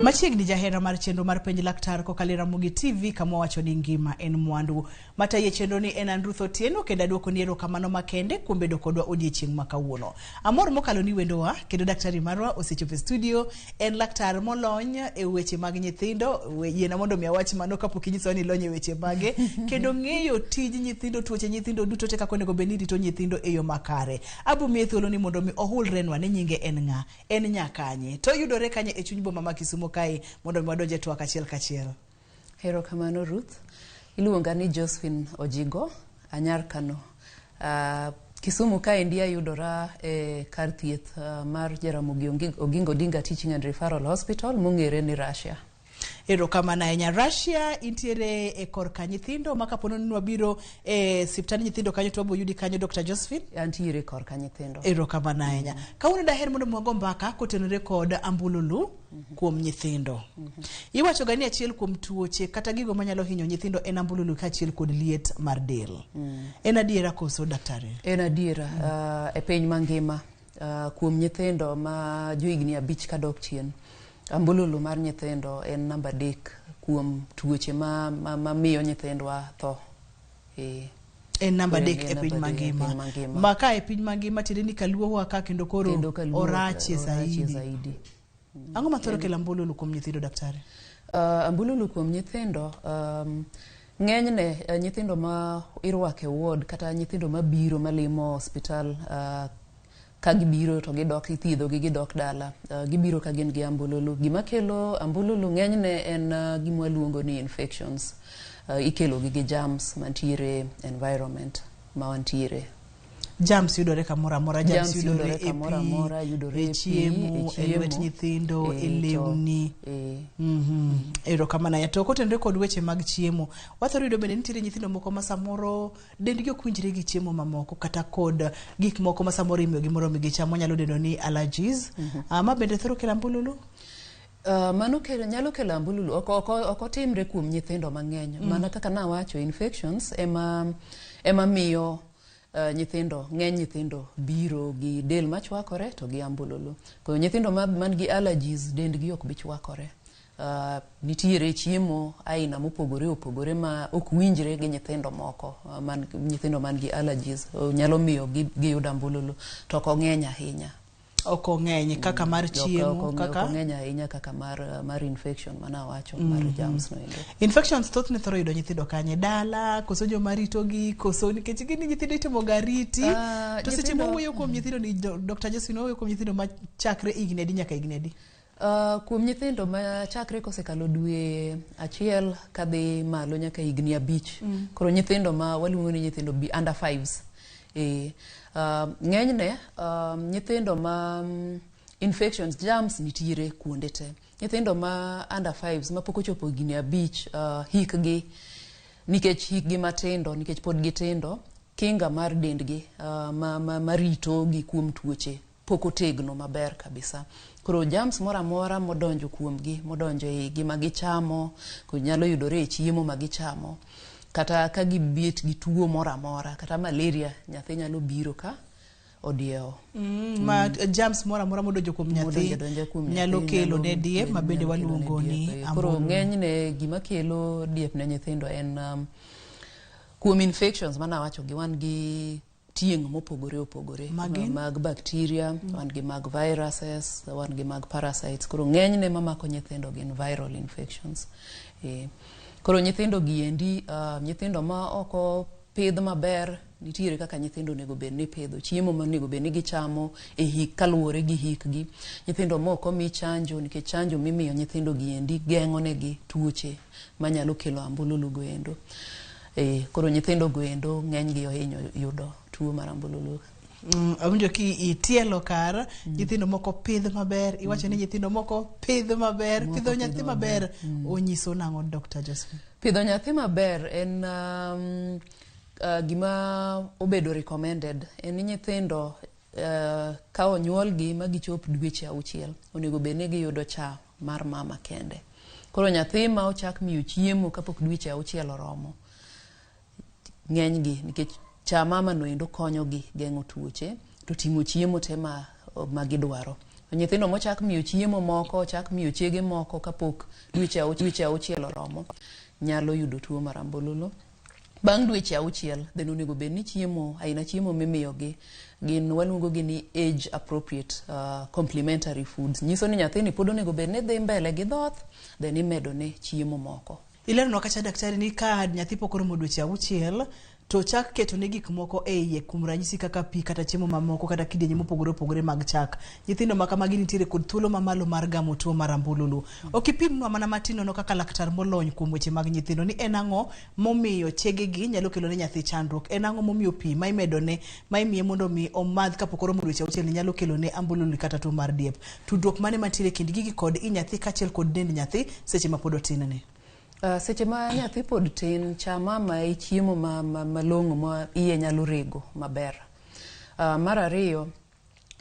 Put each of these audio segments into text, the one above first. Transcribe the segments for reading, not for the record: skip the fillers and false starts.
Machiegni jahera mar chenro mar Penj Laktar kokalo e Ramogi TV kama wawacho ni ngima en mwandu. Matayi e chenro ni en an Ruth Otieno kendo aduoko ni erokamano makende kuom bedo kodwa odiechieng' ma kawuono. Amor mokalo ni wendowa kendo daktari marwa osechopo e studio en laktar molony e weche mag nyithindo. Yiena mondo mi awach mano kapok inyisowa ni ilony e weche mage kendo ng'eyo tij nyithindo, tuoche nyithindo duto te kaka onego bed ni irito nyithindo e yo makare. Abo miye thuolo ni mondo mi ohulrenwa ni nyinge en ng'a, en nyakanye, to yudore kanye e chuny boma ma Kisumo kae mondo mi wadonj e twak achiel kachiel. Erokamano Ruth. Iluonga ni Josephine Ojigo, anyar Kano. Kisumu kaendi ayudora e kar thieth mar Jaramogi Oginga Odinga Teaching and Referral Hospital mong'ere ni Russia. Erokamano ahinya. Russia intiere e korka nyithindo ma kapo ni wabiro e siptand nyithindo kanyo to wabo yudi kanyo Dr. Josephine. Antiere korka nyithindo. Erokamano ahinya. Kawuono daher mondo wago mbaka kotenore kod ambululu kuom nyithindo. Iwacho ga ni achiel kuom tuoche kata gigo manyalo hinyo nyithindo en ambululu kaachiel kod liet mar del. En adiera koso daktari? En adiera e piny mangima kuom nyithindo ma johigni 5 kadok chien. Ambululu mar nyithindo en namba 3 kuom tuoche ma miyo nyithindwa tho. En namba 3 e piny mangima. Ma ka e piny mangima tiende ni kaluowa ka kendo koro orachie zaidi. Ang'o mathoro kelo ambululu kuom nyithindo daktari? Ambululu kuom nyithindo ng'enyne nyithindo ma irwako e ward kata nyithindo mabiro malimo hospital ka gibiro to gidok ithiedhogi gidok dala. Gibiro ka gin gi ambululu. Gima kelo ambululu ng'enyne en gima waluongo ni infections. Ikelo gi germs mantiere environment ma wantiere. Germs yudore kamoro amora, germs yudore kamoro amora, yudore e chiemo, e lwet nyithindo, e lewni. Erokamano ahinya. To kotenore kod weche mag chiemo, wathoro yudo bende nitiere nyithindo moko ma samoro dendgi ok winjre gi chiemo mamoko kata kod gik moko ma samoro imiyogi mondo mi gicham, wanyalo dendo ni allergies. Ma bende thoro kelo ambululu? Mano nyalo kelo ambululu. Ok otimre kuom nyithindo mang'eny. Mana kaka nawacho, infections ema miyo nyithindo, ng'eny nyithindo biro gi del machwakore to gi ambululu. Koro nyithindo man gi allergies dendgi ok bi chwakore. Nitiere chiemo aina mopogore opogore ma ok winjre gi nyithindo moko, nyithindo man gi allergies nyalo miyo giyud ambululu to ok ong'eny ahinya. Ok ong'eny kaka mar chiemo, kaka ok ong'eny ahinya kaka mar infection manawacho mar germs no endo. Infections thothne thoro yudo nyithindo kanye? Dala, koso joma ritogi, koso nikech gin nyithindo itimo ga riti. To seche mawuoyo kuom nyithindo ni Dr. Josephine wawuoyo kuom nyithindo machakre higni adi nyaka higni adi? Kuom nyithindo ma chakre kosekalo dwe 1 kadhi malo nyaka higni 5. Koro nyithindo ma waluongo ni nyithindo under 5s. Ng'enyne nyithindo ma infections, germs nitiere kuonde te. Nyithindo ma under 5s mapok ochopo higni 5 hikgi nikech hikgi matindo, nikech pod gitindo, kinga mar dendgi marito gi kuom tuoche pok otegno maber kabisa. Koro germs moro amora modonjo kuomgi, modonjo e igi ma gichamo, nyalo yudore e chiemo ma gichamo, kata ka gibet gi tuo moro amora, kata malaria, nyathi nyalo biro ka odiewo. Ma germs moro amora modonjo kuom nyathi nyalo kelo ne diep ma bende waluongo ni ambululu. Koro ng'enyne gima kelo diep ne nyithindo en kuom infections manawacho gi wan gi tieng' mopogore opogore mag bacteria, wan gi mag viruses, wan gi mag parasites. Koro ng'enyne mamako nyithindo gin viral infections. Koro nyithindo giendi, nyithindo ma ok opidh maber, nitiere kaka nyithindo onego bed ni pidho, chiemo ma onego bed ni gichamo e hik kaluwore gi hikgi. Nyithindo ma ok omi chanjo, nikech chanjo mimiyo nyithindo giendi geng'o negi tuoche manyalo kelo ambululu goendo. Koro nyithindo goendo ng'enygi ohinyo yudo tuo mar ambululu. Awinjo ki itielo kar nyithindo moko pidh maber, iwacho ni nyithindo moko pidh maber, pidho nyathi maber onyiso nang'o Dr. Josephine? Pidho nyathi maber en gima obedo recommended en ni nyithindo ka onyuolgi ma gichop dweche 6 onego bed ni giyudo cha mar mama kende. Koro nyathi ma ochak miyo chiemo kapok dweche 6 oromo ng'enygi nikech cha mama no endo konyogi geng'o tuoche to ting'o chiemo te ma gidwaro. Nyithindo mochak miyo chiemo moko, ochak miyo chege moko kapok dweche 6 oromo, nyalo yudo tuo mar ambululu. Bang' dweche 6, then onego bed ni chiemo, aina chiemo mimiyogi gin waluongo gi ni age appropriate complementary foods. Nyiso ni nyathini pod onego bed ni dhi mbele gi dhoth, then imedo ne chiemo moko. Ileronwa kacha daktari ni ka nyathi pok oromo dweche 6 to chak keto ne gik moko e iye, kuom ranyisi kaka pi kata chiemo mamoko kata kidienje mopogore opogore mag chak. Nyithindo ma kamagi nitiere kod thuolo mamalo mar gamo tuo mar ambululu. Ok ipimnwa mana matin nono kaka laktar molony kuom weche mag nyithindo ni en ang'o momiyo chegegi nyalo kelo ne nyathi chandruok, en ang'o momiyo pi ma imedone ma imiye mondo mi omadh kapok oromo dweche 6 ni nyalo kelo ne ambululu kata tuo mar diep. Tudruok mane mantiere kind gigi kod i nyathi kaachiel kod dend nyathi seche ma pod otin ni? Seche ma nyathi pod tin, cha mama e chiemo malong'o ma iye nyalo rego maber. Mar ariyo,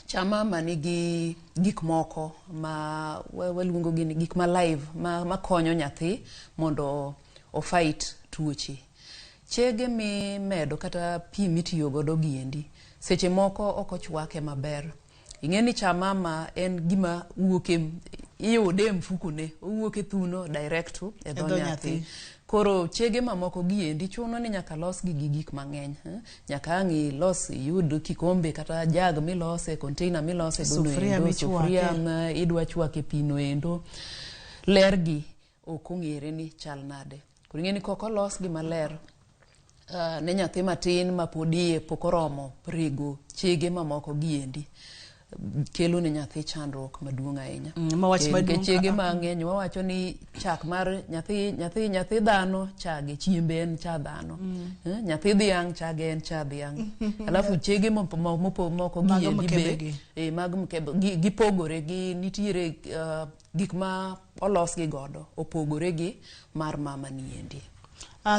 cha mama nigi gik moko ma waluongo gi ni gik ma live makonyo nyathi mondo ofight tuoche. Chege mimedo kata pi mitiyo godo giendi, seche moko ok ochwake maber. Ing'e ni cha mama en gima wuok e, iyude e mfukone, owuok e thuno direct to e dho nyathi. Koro chege mamoko giendi chuno ni nyaka losgi gi gik mang'eny. Nyaka ang' ilos, iyud kikombe kata jug milose, container milose gono endo, sufuria ma idwa chwake pi no endo. Ler gi ok ong'ere ni chal nade. Koro ing'e ni kok olosgi maler, ne nyathi matin ma pod iye pok oromo rego chege mamoko giendi, kelo ne nyathi chandruok maduong' ahinya. Nikech chege mang'eny wawacho ni chak mar nyathi dhano chage chiembe en cha dhano. Nyathi dhiang' chage en cha dhiang'. Alafu chege moko giendi be mag mkebe gipogore gi nitiere gik ma olosgi godo opogore gi mar mama niendi.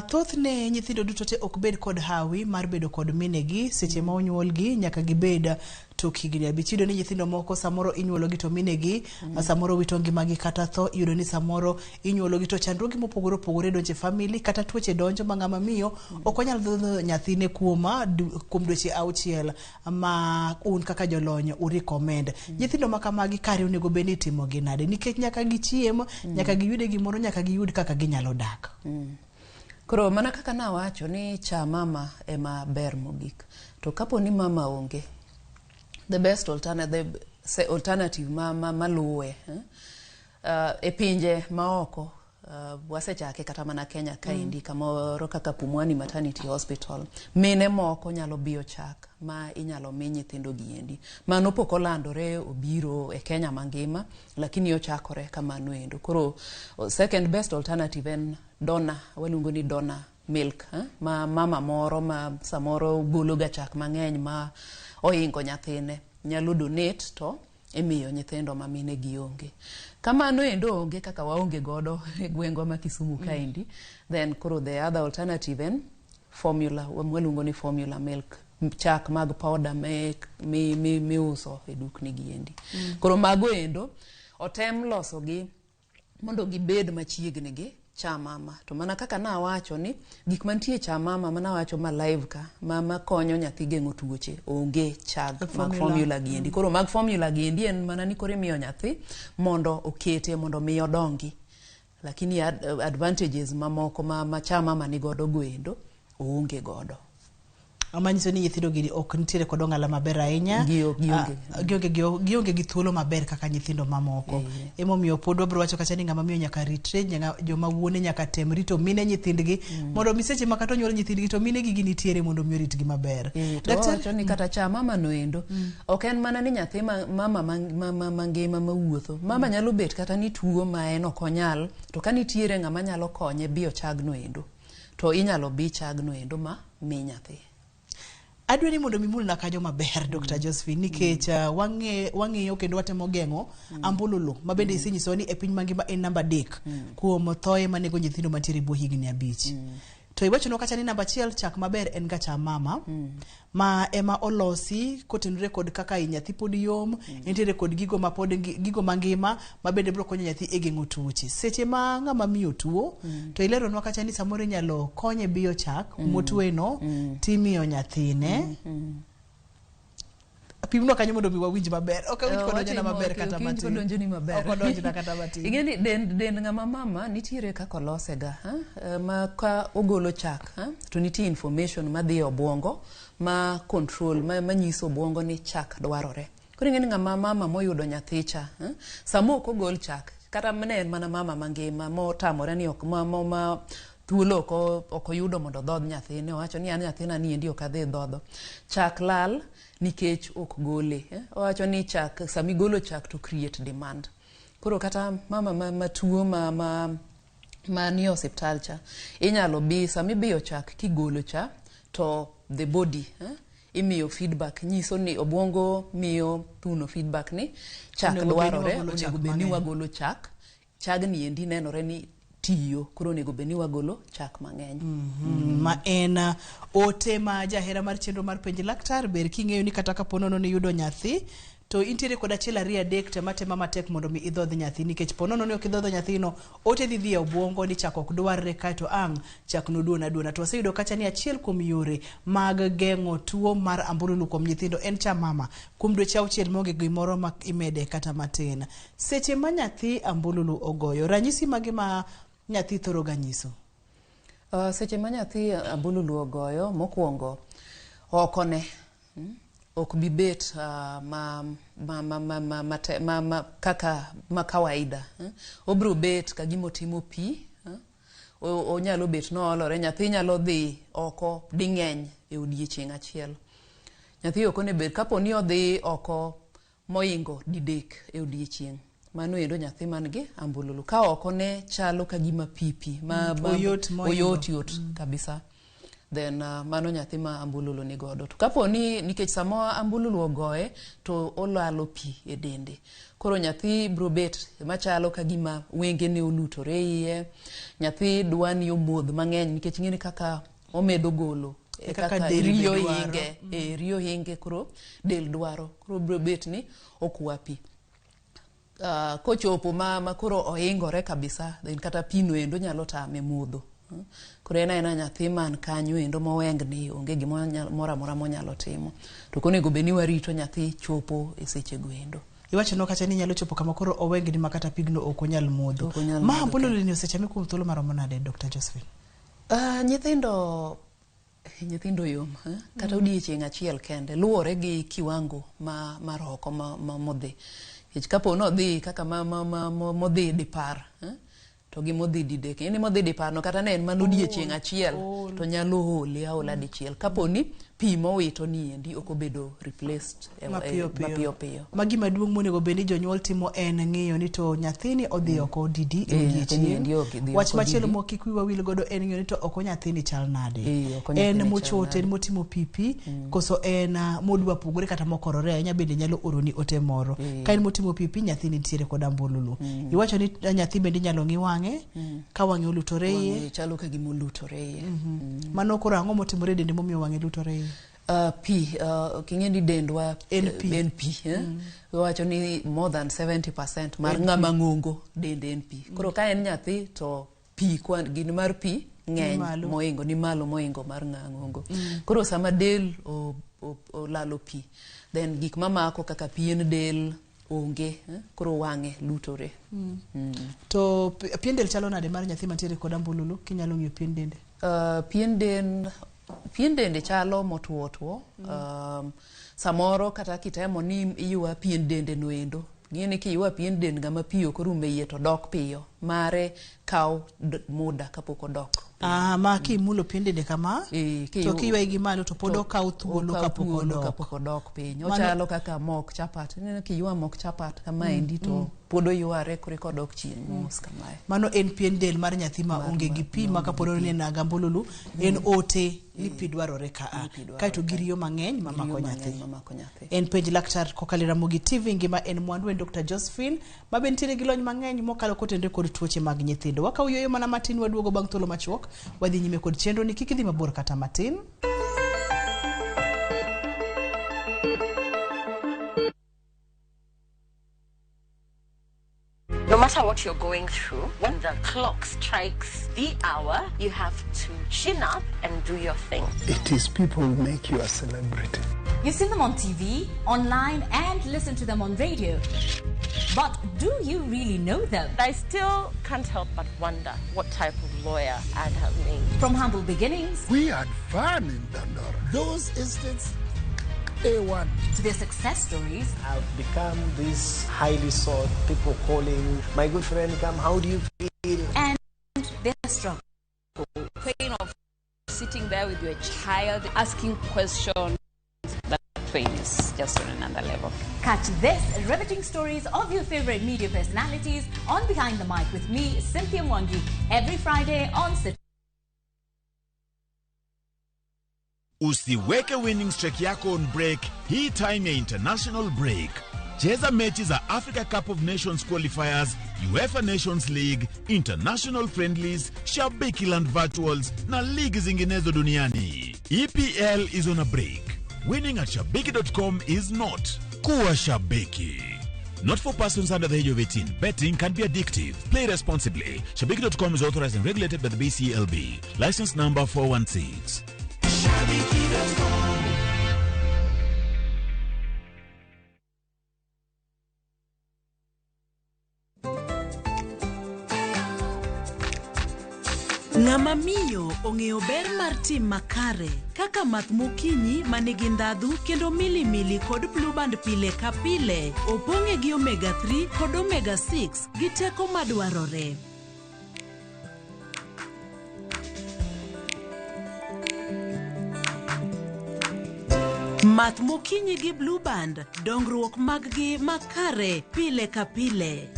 Thothne nyithindo duto te ok bed kod hawi mar bedo kod minegi seche ma onyuolgi nyaka gibed tok higni 5. Iyudo ni nyithindo moko samoro inyuologi to minegi samoro wito ngimagi kata tho. Iyudo ni samoro inyuologi to chandruoge mopogore opogore donjo e family kata tuoche donjo ma ng'ama miyo ok onyal dhodho nyathine kuom dweche 6 ma un kaka jolony u recommend. Nyithindo ma kamagi kare onego bed ni itimogi nade? Nikech nyaka gichiem, nyaka giyude gimoro, nyaka giyud kaka ginyalo dak. Koro mana kaka nawacho ni cha mama ema ber mogik. To kapo ni mama onge, the best alternative maluwe e pinje maoko, wasechake kata mana Kenya kaendi, kamoro kaka Pumwani Maternity Hospital, mine moko nyalo biyo chak ma inyalo mi nyithindo giendi. Mano pok olandore obiro e Kenya mangima, lakini ochakore kamano endo. Koro second best alternative en donor, waluongo ni donor milk, ma mama moro ma samoro golo ga chak mang'eny ma ohingo nyathine nyalo donate to imiyo nyithindo ma mine gi onge. Kamano endo onge kaka waonge godo e gwengwa ma Kisumu kaendi, then koro the other alternative en formula, waluongo ni formula milk, chak mag powder miuso e dukni giendi. Koro mago endo otem loso gi mondo gibed machiegni gi cha mama. To mana kaka nawacho ni gik mantie cha mama manawacho ma live ka ma konyo nyathi geng'o tuoche onge chag mag formula giendi. Koro mag formula giendi en mana ni koro imiyo nyathi mondo okete mondo mi odongi. Lakini advantages mamoko ma cha mama nigodo goendo oonge godo. Manyiso ni nyithindo gi ok nitiere kod ong'ala maber ahinya. Gionge gi thuolo maber kaka nyithindo mamoko. Emomiyo pod wabiro wacho kacha ni ng'ama miyo nyaka ritre, joma wuone nyaka tem rito mine nyithindgi mondo mi seche ma kata onyuol nyithindgi to mine gi nitiere mondo mi oritgi maber. To wawacho ni kata cha mama no endo ok en mana ni nyathi mama mangima mawuotho. Mama nyalo bet kata ni tuo ma en ok onyal, to ka nitiere ng'ama nyalo konye biyo chagno endo, to inyalo bi chagno endo ma mi nyathi. Adwa ni mondo mimulna kanyo maber Dr. Josephine, nikech wang'eyo kendo watemo geng'o ambululu ma bende isenyisowa ni e piny mangima en namba 3 kuom thoye manego nyithindo mantiere e bwo higni 5. To iwachonwa kacha ni namba 1 chak maber en ga cha mama ma ema olosi kotenore kod kaka i nyathi pod yom, entiere kod gigo ma pod gigo mangima ma bende biro konyo nyathi e geng'o tuoche. Seche ma ng'ama miyo tuo, to ileronwa kacha ni samoro inyalo konye biyo chak motweno timiyo nyathine. Pimnwa kanyo mondo mi wawinj maber. Ok awinj kodonjona maber kata Ok matin. kodonjoni maber. Ok odonjna kata matin. Ing'e ni dend, dend ng'ama mama nitiere kaka olosega ha? Ma ka ogolo chak ha? To nitie information madhi e obwongo ma control ma, manyiso obwongo ni chak dwarore. Koro ing'e ni ng'ama mama moyudo nyathi cha ha? Sama ok ogol chak kata ne en mana mama mangima motamore ni ok ma, ma, ma thuolo ok oyudo mondo odhodh nyathine owacho ni an nyathina ni endi ok adhi dhodho chak lal nikech ok gole eh? Owacho ni chak samigolo chak to create demand. Koro kata mama matuo ma, ma, ma nie osiptal cha inyalo bi samibiyo chak kigolo cha to the body imiyo feedback nyiso ni obwongo miyo thuno feedback ni chak Onego bed ni dwarore wagolo chak onego bed ni mang'eny. wagolo chak chagni endi nenore ni tiyo koro onego bed ni wagolo chak mang'eny. Ma en ote ma jahera mar chenro mar penj laktar ber king'eyo ni kata kapo nono ni yudo nyathi to intiere kod achiel ariyo adek tema tema matek mondo mi idhodh nyathi nikech po nono ni ok idhodho nyathino ote dhi dhi e obwongo ni chak ok dwarre kaeto ang' chak noduon aduona to waseyudo kacha ni achiel kuom yore mag geng'o tuo mar ambululu kuom nyithindo en cha mama kuom dweche auchiel maonge gimoro ma imede kata matin. Seche ma nyathi ambululu ogoyo ranyisi mage ma nyathi thoro ga nyiso? Seche ma nyathi ambululu ogoyo mokwongo okone ok bi bet ma, ma, ma, ma, ma, ma, te, ma, ma, kaka ma kawaida. Obiro bet ka gima otimo pi. Onyalo bet noolore nyathi nyalo dhi oko ding'eny e odiechieng' achiel. Nyathi ok onego bed kapo ni odhi oko moingo didek e odiechieng' mano endo nyathi man gi ambululu ka oko ne chalo ka gima pipi ma, ma Oyot moingo. oyot yot kabisa then mano nyathi ma ambululu ni godo. To kapo ni nikech sama ambululu ogoye to olalo pi e dende koro nyathi biro bet machalo ka gima wengene olutore iye nyathi dwa ni omodh mang'eny nikech ing'e ni kaka omedo golo E kaka del be riyo dwaro. hinge riyo hinge koro del dwaro koro biro bet ni okwa pi. Kochopo ma koro oingore kabisa then kata pi no endo nyalo tame modho. Koro en aena nyathi man kanyo endo mowengni onge gima moro amora monyalo timo to ok onego bed ni warito nyathi chopo e seche go endo. Iwacho kacha ni nyalo chopo kama koro owengni ma kata pigno ok onyal modho. Ok onyal Ma modho ambululu ni osechame kuom thuolo maromo nade Dr. Josephine? Nyithindo yom kata odiechieng' achiel kende luwore gi kiwango ma mar oko ma, ma modhi. Nikech kapo nodhi kaka ma, ma, ma, modhi dipar to gi modhi didek en modhi dipar no kata ne en mana odiechieng' achiel to nyalo ole aola dichiel kapo ni pi mowito ni endi ok obedo replaced Mapiyo piyo. mapiyo piyo. Ma gima duong' monego bed ni jonyuol timo en ng'iyo ni to nyathini odhi oko didi e nyathini odiechieng'. endi ok dhi Wach oko machielo didi. ma kik wiwa wil godo en ng'iyo ni to oko nyathini chal nade. Oko En nyathini chal mochot, en nade. motimo pipi, koso en modwa pogore kata mokorore ahinya bende nyalo oroni ote moro. Ka en motimo pipi nyathi nitiere kod ambululu. Iwacho ni nyathi bende inyalo ng'i wang'e, ka wang'e olutore iye. Wang'e chalo ka gima olutore iye. Mano koro ang'o motimore e dende momiyo wang'e lutore iye? Pi, ok ing'e ni dendwa En pi. En pi. Wacho ni more than 70% mar ng'ama ng'ongo dende en pi. Koro ka en nyathi to pi kwan gin mar pi ng'eny moingo ni malo moingo mar ng'ama ng'ongo. Koro sama del olalo pi then gik mamako kaka pien del onge koro wang'e lutore. To pien del chalo nade mar nyathi mantiere kod ambululu kinyalo ng'iyo pien dende? Pien dende chalo motuo tuo. Samoro kata kitemo ni iywa pien dende no endo ng'e ni kiywa pien dend ng'ama pi ok orumo e iye to dok piyo mare kaw muda kapok odok. Ma kimulo pien dende kama to kiywaye gi malo to pod okawo thuolo kapok odok. piny. Ochalo kaka mok chapat. Ineno kiywa mok chapat kamaendi to pod oyware koro eka odok chien mos kamae. Mano en pien del mar nyathi ma onge gi pi ma kapo ni en agambululu en ote ni pi dwarore ka a. Kaeto gi riyo mang'eny mamako nyathi. En penj laktar kokalo e Ramogi TV ngima en mwandu en Dr. Josephine ma be nitiere gi lony mang'eny mokalo kotenore kod tuoche mag nyithindo. Wakawo yueyo mana matin waduogo bang' thuolo machuok wadhi nyime kod chenro ni kik idhi mabor kata matin. No matter what you're going through, when the clock strikes the hour, you have to chin up and do your thing. It is people who make you a celebrity. You've seen them on TV, online, and listened to them on radio. But do you really know them? I still can't help but wonder what type of lawyer I'd have made. From humble beginnings We had fun in Dandora. Those estates, A1. to their success stories, I've become this highly sought, people calling, my good friend, come, how do you feel? and their struggle. Pain of sitting there with your child, asking questions, that pain is just on another level. Catch this riveting stories of your favorite media personalities on Behind the Mic with me, Cynthia Mwangi, every Friday on Citizen. Usiweke winning streak yako on break hii time ya international break. Cheza mechi za Africa Cup of Nations qualifiers, UEFA Nations League, international friendlies, Shabiki Land virtuals na ligi zinginezo duniani. EPL is on a break. Winning at shabiki.com is not. Kuwa shabiki. Not for persons under the age of 18. Betting can be addictive. Play responsibly. Shabiki.com is authorized and regulated by the BCLB. License number 416. Shabiki.com. Ng'ama miyo ong'eyo ber mar tim makare kaka math mokinyi ma nigi ndhadhu kendo milimili kod Blueband pile ka pile opong'e gi omega 3 kod omega 6 gi teko madwarore. Math mokinyi gi Blueband, dongruok mag-gi makare pile ka pile.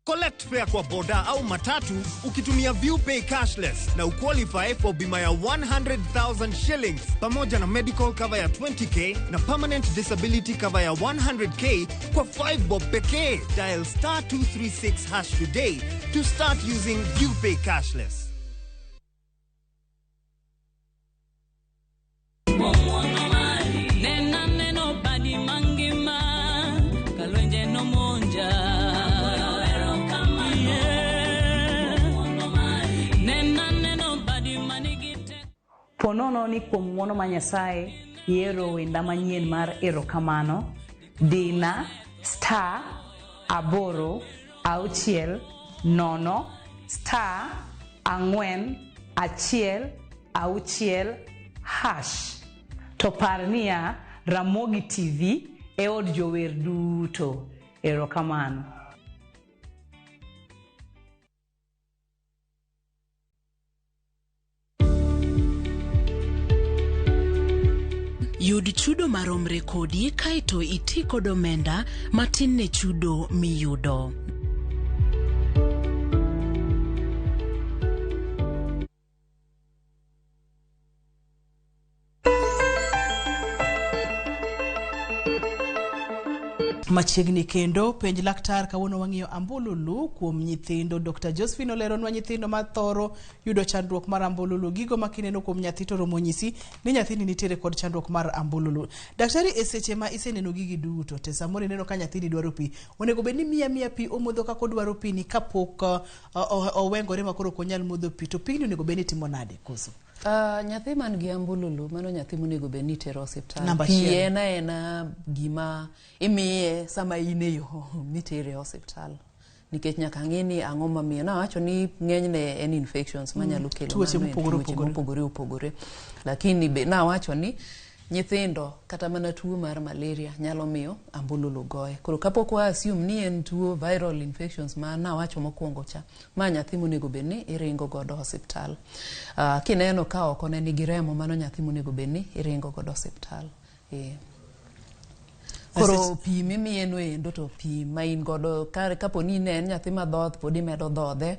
Collect fare kwa boda au matatu ukitumia ViewPay cashless na uqualify for bima ya 100,000 shillings pamoja na medical cover ya 20K na permanent disability cover ya 100K kwa 5 bob pekee. Dial *236# today to start using ViewPay cashless. Nena neno badi mangima kalwenje no monja. Yeah. Nena neno badi manigi Ponono ni kuom ng'wono ma Nyasaye ihero wenda manyien mar erokamano, dina *860*416#. To par niya, Ramogi TV e od jower duto. Erokamano. Yud chudo maromre kodi kaeto iti kod omenda matin ne chudo miyudo. Machiegni kendo penj laktar kawuono wang'iyo ambululu kuom nyithindo. Dr. Josephine oleronwa nyithindo mathoro yudo chandruok mar ambululu, gigo ma kineno kuom nyathi to romo nyisi ni nyathini nitiere kod chandruok mar ambululu. Daktari, e seche ma iseneno gigi duto te samoro ineno ka nyathini dwaro pi, onego bed ni miya miya pi omodho kaka odwaro pi ni kapok owengore ma koro ok onyal modho pi, to pigni onego bed ni itimo nade koso? Nyathi man gi ambululu, mano nyathi monego bed ni itero osiptal. Namba Pi achiel. en aena gima imiye sama in e yo mitere e osiptal. Nikech nyaka ng'e ni ang'o mamiyo. Nawacho ni ng'enyne en infections manyalo kelo Tuoche mano en mopogore tuoche opogore. mopogore opogore. Lakini be nawacho ni nyithindo kata mana tuo mar malaria nyalo miyo ambululu goye. Koro kapok wa assume ni en tuo viral infections ma nawacho mokwongo cha, ma nyathi monego bed ni iringo godo osiptal. Kineno ka oko ne nigi remo, mano nyathi monego bed ni iringo godo osiptal. Koro pi mimiye no endo to pi ma in godo kapo ni ne en nyathi madhoth pod imedo dhodhe.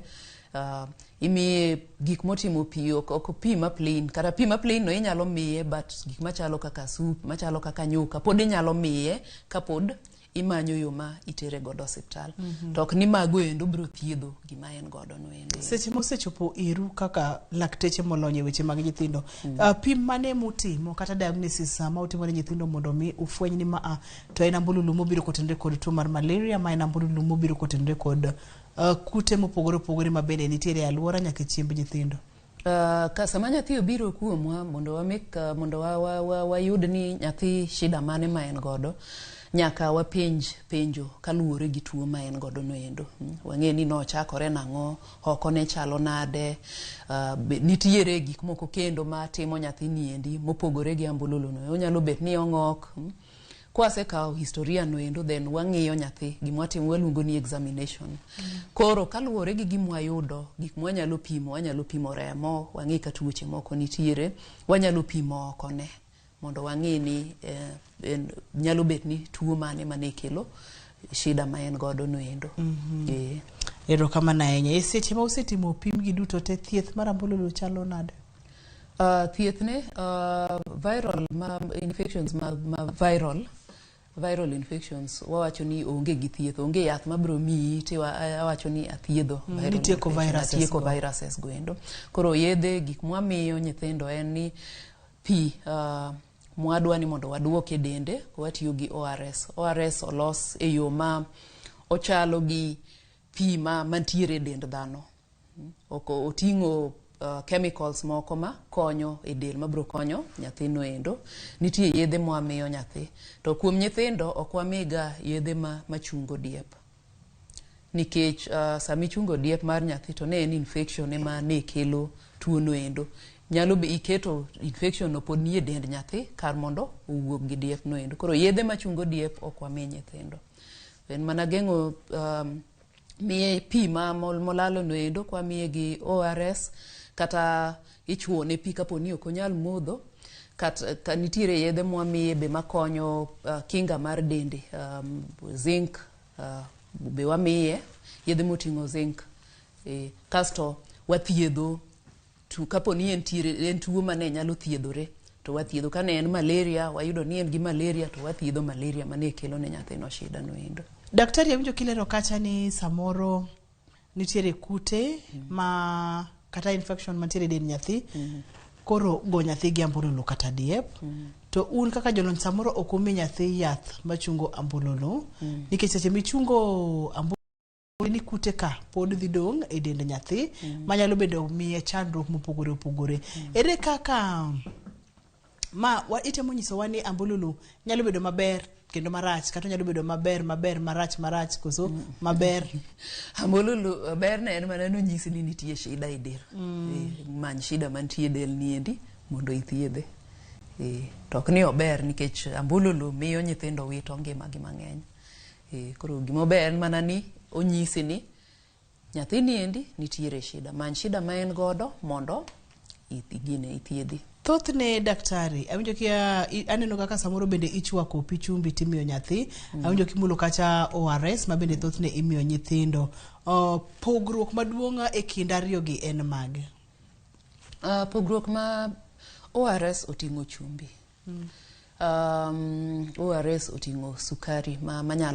Imiye gik motimo pi, ok pi ma plain, kata pi ma plain no inyalo miye, but gik machalo kaka soup, machalo kaka nyuka pod inyalo miye kapod imanyo yo ma itere godo osiptal. To ok ni mago endo biro thiedho gima en godo no endo. Seche mosechopo iru kaka lakteche molony e weche mag nyithindo, pim mane mutimo kata diagnosis ma utimo ne nyithindo mondo mi ufweny ni ma to en ambululu mobiro kotenore kod tuo mar malaria, ma en ambululu mobiro kotenore kod kute mopogore opogore ma bende nitiere e alwora nyaka e chiemb nyithindo? Ka sama nyathi obiro kuomwa mondo wamake mondo wayud ni nyathi shida mane ma en godo, nyaka wapenj penjo kaluwore gi tuo ma en godo noendo. Wang'e ni nochakore nang'o, oko ne chalo nade, nitiere gik moko kendo matimo nyathini endi mopogore gi ambululu no. Onyalo bet ni ong'ok. Kwasekawo historia no endo, then wang'iyo nyathi, gima watimo waluongo ni examination. Koro kaluwore gi gima wayudo, gik mwanyalo pimo, wanyalo pimo remo, wang'i ka tuoche moko nitiere, wanyalo pimo oko ne mondo wang'i ni en, nyalo bet ni tuo mane mane kelo shida ma en godo no endo. Erokamano ahinya. E seche ma usetimo pim gi duto te, thieth mar ambululu chalo nade? Thieth ne viral ma infections ma viral infections, wawacho ni onge gi thieth, onge yath mabiro miyi ti awacho ni athiedho viral nitieko infection, viruses atieko go. Viruses go endo. Koro yedhe, gik mwamiyo nyithindo en ni pi mwadwa ni mondo waduok e dende, watiyo gi ORS. ORS olos e yo ma ochalo gi pi ma mantiere e dend dhano. Ok oting'o chemicals moko ma konyo e del mabiro konyo nyathino endo. Nitie yedhe mwamiyo nyathi, to kuom nyithindo ok wamiga yedhe ma machungo diep, nikech sama ichungo diep mar nyathi to ne en infection ema ne kelo tuo no endo, nyalo be iketo infection no pod nie dend nyathi kar mondo owuog gi diep no endo. Koro yedhe machungo diep ok wami nyithindo, en mana geng'o miye pi ma molalo no endo, kwamiye gi ORS kata ichuone pi kapo ni ok onyal modho. Kata ka nitiere yedhe mwamiye be makonyo kinga mar dende, zinc be wamiye, yedhe moting'o zinc. Kasto wathiedho tu kapo ni entiere en tuo mane nyalo thiedhore to wathiedho. Kane en malaria, wayudo ni en gi malaria, to wathiedho malaria mane kelo ne nyathino shida no endo. Daktari, awinjo kilero kacha ni samoro nitiere kute ma kata infection mantiere e dend nyathi, koro go nyathi gi ambululu kata diep, to un kaka jolony samoro ok umi nyathi yath machungo ambululu, nikech seche michungo ambululu ni kute ka pod dhi dong' e dend nyathi manyalo bedo miye chandruok mopogore opogore. Ere kaka ma itemo nyisowa ni ambululu nyalo bedo maber kendo marach, kata onyalo bedo maber maber, marach marach, koso maber? Ambululu berne en mana nonyisi ni nitie shida e del. Many shida mantie e del niendi mondo ithiedhe. To ok ni ober, nikech ambululu miyo nyithindo wito ngimagi mang'eny. Koro gimober en mana ni onyisi ni nyathini endi nitiere shida, many shida ma en godo mondo gine ithiedhi. Thothne, daktari, awinjo kia aneno kaka samoro bende ichwako pi chumbi timiyo nyathi. Awinjo kimulo kacha ORS ma bende thothne imiyo nyithindo. Pogruok maduong' e kind ariyo gi en mage? Pogruok ma ORS oting'o chumbi. ORS oting'o sukari ma manyalo